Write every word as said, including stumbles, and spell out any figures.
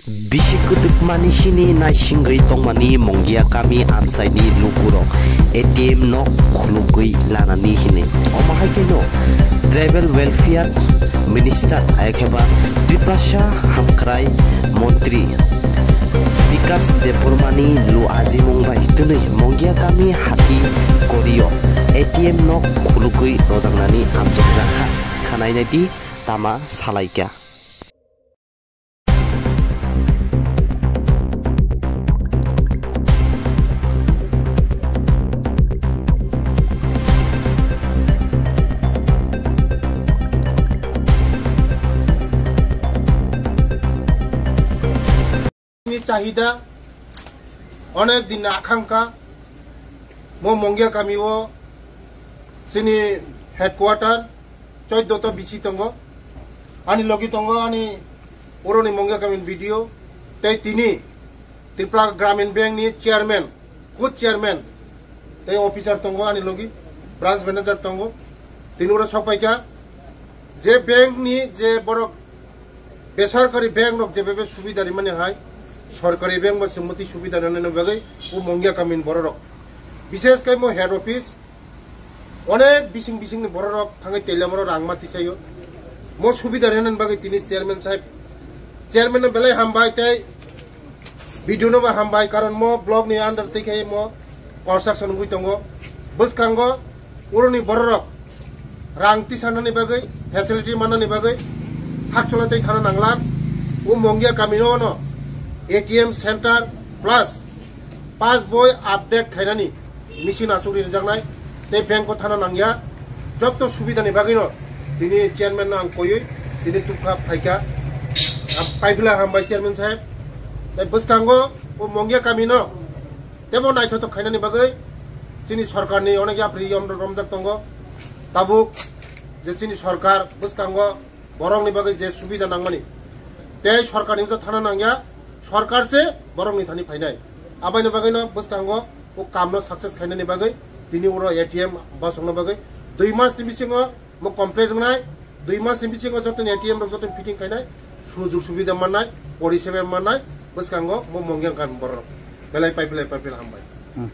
Bisi kwtwkmani sini naisingwi tongmani Mongia kami amchaini lukurok A T M nok khulugwi lanani hini. Omo hai kheno Tribal Welfare Minister ayakhe ba Tiprasa Hamkrai Montri Bikas Debbarmani lu ajimung bai twnwi Mongia kami hati korio A T M nok khulugwi rojaknani amchokjakha. Khanainai di tama salaikha. Ni chahida onek din ni akhangkha, mo Mongia kami o chini headquarter choiddota bisi tongo. Ani logi tongo ani oroni Mongia kami ni B D O tei tini Tripura Gramin Bank ni chairman, good chairman tei officer tongo ani logi, branch manager tongo. Tini oro sok paikha je bank ni je borok besarkari bank rok jebebe subida rimani hai sorkari bank bo chwngmwtwi subida rinani bagwi o Mongia kami ni borok rok. Bishesh khe mo head office onek bising bising ni borok rok thangwi telamoro rang ma tisaio. Mo subida rinani bagwi tini chairman sahib, chairman no belai hambai tei B D O no bo hambai, karon mo block ni under twi khe mo construction wngwi tongo. Bwskango oroni bororok rang tisanani bagwi, facility mannani bagwi hakcholo tei thana nanglak. O Mongia kami no no A T M center plus pass boi update khainani machine aswk ri rijaknai tei bank o thana nangya. Jotto subida ni bagwi no tini chairman no ang koiwi tini tukha phaikha. Am, paibla hambai chairman sahib. Tei bwskango o Mongia kami no tebo naithothok khainani bagwi chini sorkar ni onek yapri yom romjak tongo. Tabuk je chini sorkar bwskango borokni bagwi je subida nangmani, tei sorkarni wngkha thana nangya, sorkar se borokni thani phainai. Abaini bagwino bwskango o kamno success khainani bagwi tini oro A T M bosongna bagwi dui mas ni bisingo mo complete wngnai, dui mas ni bisingo joto ni A T M rok joto fitting khainai, sujug subida mannai, poriseba mannai, bwskango mo Mongia kami borok belai paipilai paipilai hambai. Hmm.